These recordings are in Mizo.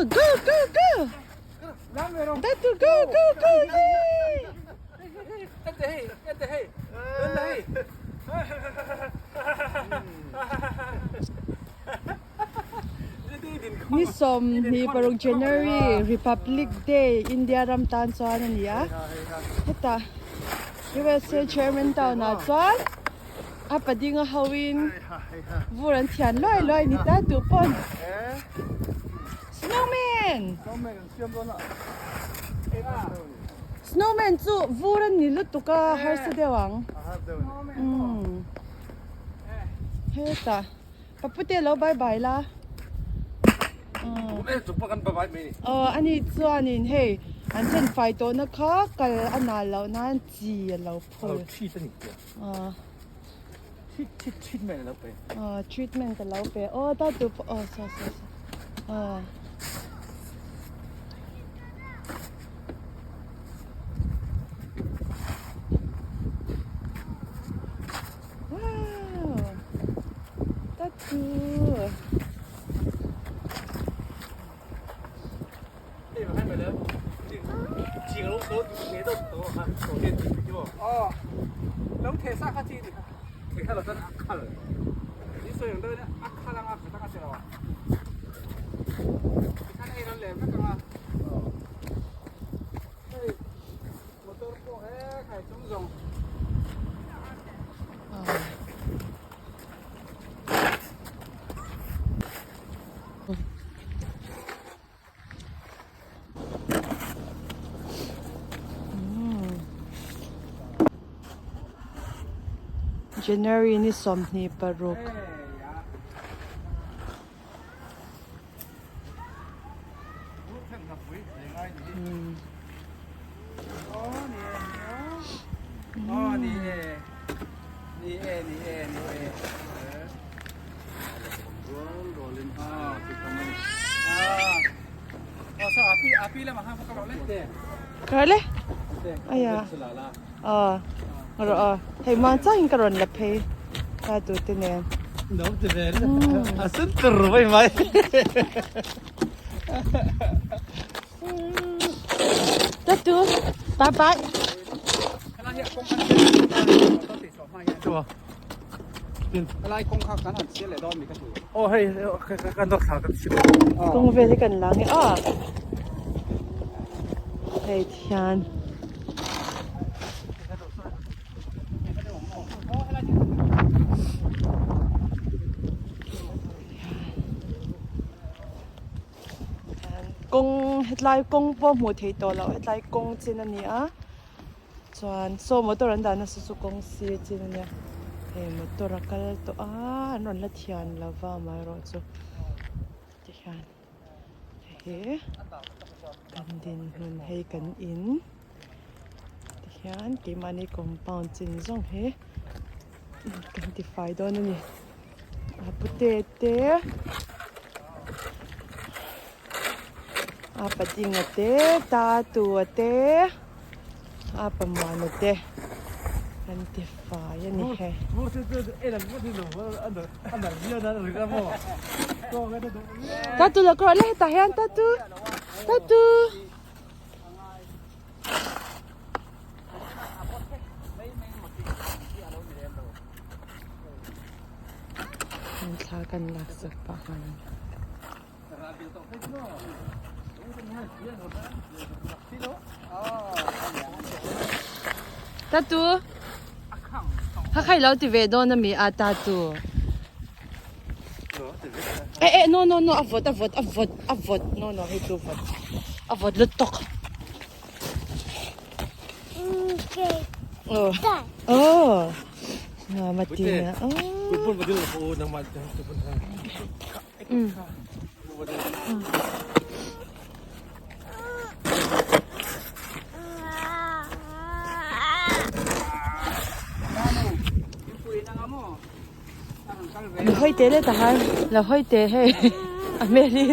Go go go! Tatu go go go! Yay! Ni 26 January Republic Day India ram tan chuan a ni a, hetah USA Chairman town ah chuan a padinga ho in vur an thian luai luai ni ta tu pawn Snowman! Snowman chu vur a ni lutuk a harsa deuh ang. Hetah. Papute lo bye bye la. Aw ani chuanin hei an then fai tawhna kha kal a nal loh nan chi a lo phul. Aw treatment a lo pe aw ta tu pawh aw saw saw saw aw. Wow! Tatu! January ni 26. Kar le aya a ro a hei man changin ka rawn la phei ta tu te nen No te ve a sen tur mai mai. Tatu bye bye. Oh hei kan dok thla kan sim. Kawng vel hi kan lang e a. Hei thian. Kawng hetlai kawng pawh hmuh theih tawh loh hetlai kawng chin a ni a chuan saw motor an dahna saw chu kawng sir chin a nia hei motor a kal tawh a an rawn la thian lo va amaherawhchu tikhian hei kan dinhmun hei kan in tikhian keimahni compound chin zawng hi kan tifai dawn a ni. A pute te a patinga te tatua te a pamuana te an ti fai a ni hei. Tatu lo kawr le hetah hian tatu tatu. Thla kan lak sak pah nghal a ni. Tatu kha khai lo ti ve dawn ami a tatu eh eh no no no a vawt a vawt a vawt a vawt no no hei chu vawt a vawt lutuk. Oh. Oh. Nga matina. Oh. Lo hawi teh le tahan lo hawi teh hei a hmel hi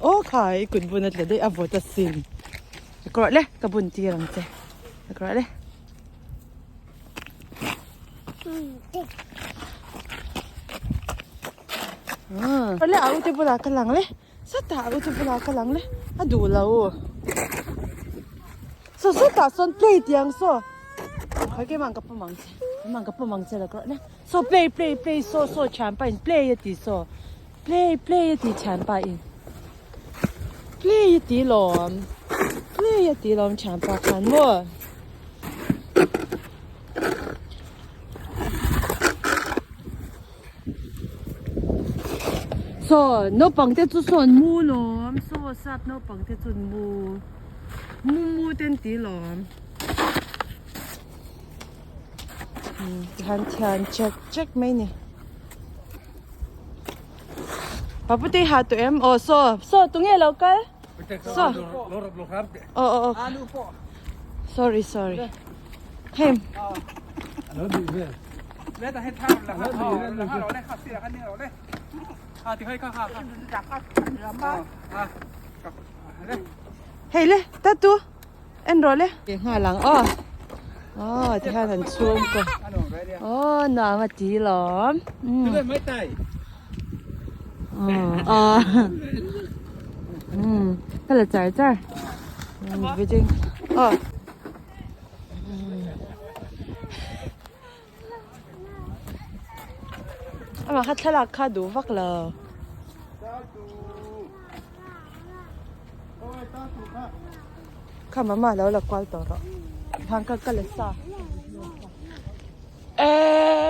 aw khai kut bun a tla daih a vawt asin ka rawh le ka bun tir ang che ka rawh le. Le a ute bulah ka lang le sawtah a ute bulah ka lang le a duh lo saw sawtah sawn play tih ang saw khawi keimah ang ka pawm ang che keimah ang ka pawm ang che la kawrh le saw play play play saw saw thianpa in play a ti saw play play a ti thianpa in play a ti lawm play a ti lawm thianpa khan maw. Saw naupang te chu sawn mu lawm saw sap naupang te chu an mu mu mu te an ti lawm umm tihian thian chek chek mai a ni papute i ha tawh em aw saw saw tunge lo kal saw aw aw aw sorry sorry hei. Hei le tatu en rawh le nghal ang aw aw tikhan an chhung pawh aw nuam a ti lawm aw ka la char char aw. Amah kha thlalak kha duh vak lo. Kha mama lo la kual tawh rawh. Thang ka ka la sa. Eee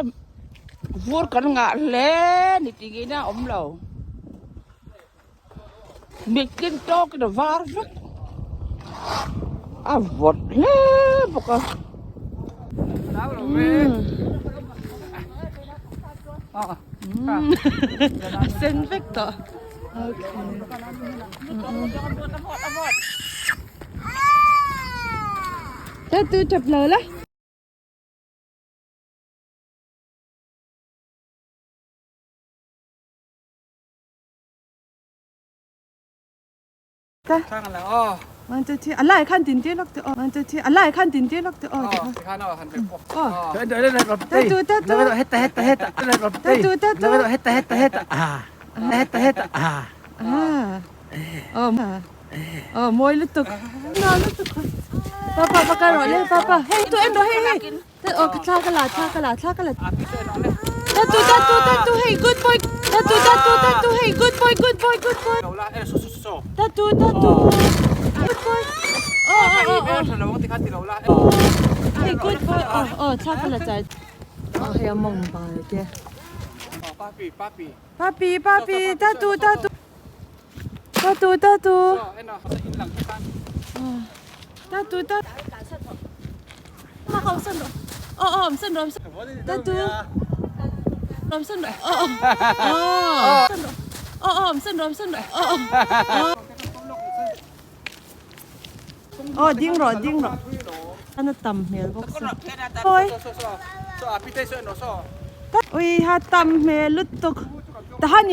vur kan ngah hle ni tih ngei na awm lo. Mittlin tawkin a var vek a vawt hle bawk a. A sen vek tawh okay tu tap lo la. A lai khan tin tir lawk teh aw one two three a lai khan tin tir lawk teh aw tatu tatu tatu tatu aw mawi lutuk lutuk papa va kal rawh le papa hei tu en rawh hei hei Aw ka thla ka la thla ka la thla ka la Tatu tatu tatu hey good boy Tatu tatu tatu hey good boy good boy good boy Tatu tatu good boy Oh oh oh oh Hey good boy oh oh thla ka la chai Oh hei a mawng bal te Papi papi Papi papi tatu tatu Tatu tatu Tatu tatu Tatu Aw ding rawh ding rawh a tam hmel bawk si Oi Ui ha tam hmel lutuk tahan.